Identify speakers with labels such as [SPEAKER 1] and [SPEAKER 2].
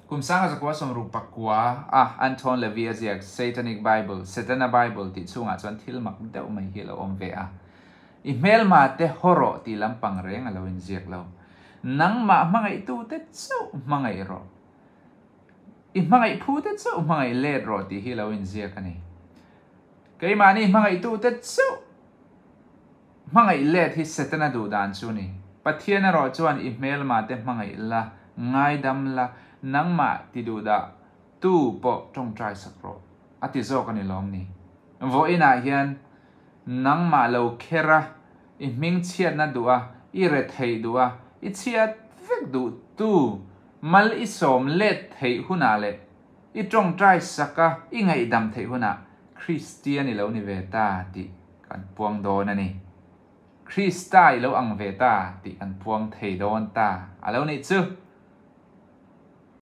[SPEAKER 1] Kum 1969 a Anton LaVey a ziak Satanic Bible, Setana Bible, tih chhungah chuan thil mak deuh mai hi a lo awm ve a. I hmelma te haw rawh tih lampang reng a lo inziak lo. Nangmah hmangaihtute chauh hmangaih rawh. I hmangaih phute chauh hmangaih let rawh tih hi lo inziak a ni. Keimahni hmangaihtute chauh hmangaih let hi Setana duh dan chu a ni. Pathian erawh chuan i hmelma te hmangaih la, ngaidam la, nangmah ti duhdah tu pawh tawngtai sak rawh a ti zawk a ni lawm ni? Vawiinah hian nangmah lo kher a, i hmingchhiatna duh a, i retheih duh a, i chhiat vek duh tu mal i sawm let theih hunah leh i tawngtai sak a, i ngaihdam theih hunah Kristian i lo ni ve ta tih kan puang dawn a ni. Krista i lo ang ve ta tih kan puang thei dawn ta a lo nih chu.